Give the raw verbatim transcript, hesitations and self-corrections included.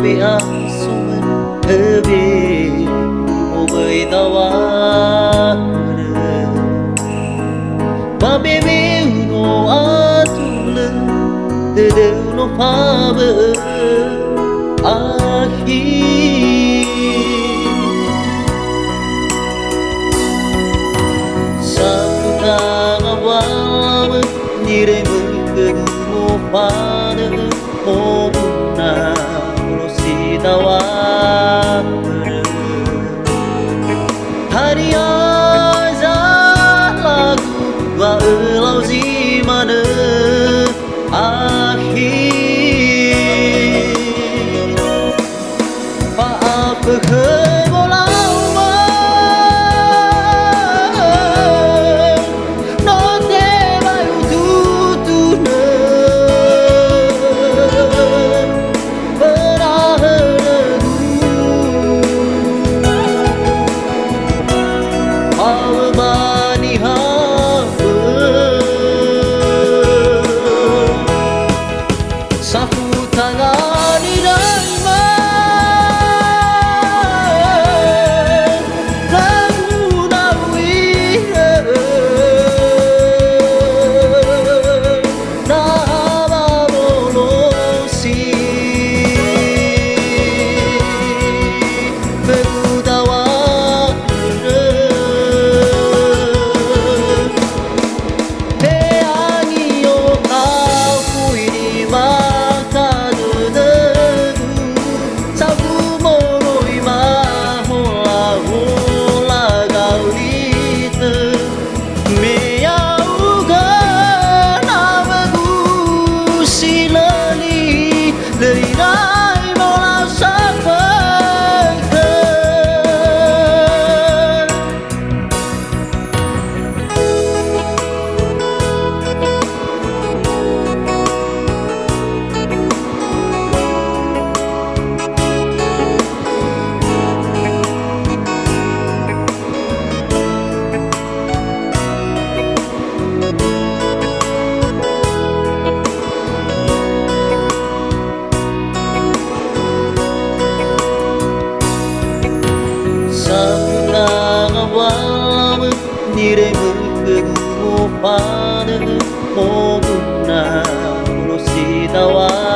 We'asomö höwe moroi dawalö. Ba meweu no atulö, dödöu no fabö'ö akhi. Safuta ngawalö, niremö khögu mofanö. Moguna olosi dawalö. Hadia zalagu wa ölau zi manö akhi. Fa'afökhö wolauma, no tebai ututunö, börö hölögu, awö ba niha. Safu tangani daima, lagu na uire, na ba bolosi, beku dawa. He angio, kau fui ni mata dödögu, sabu moroi ba hola-hola gau litö. Me ya'ugö nawögu si lö li, lö irai mola safökhö. Safuna ngawalö, niremö khögu mofanö, moguna olosi dawalö.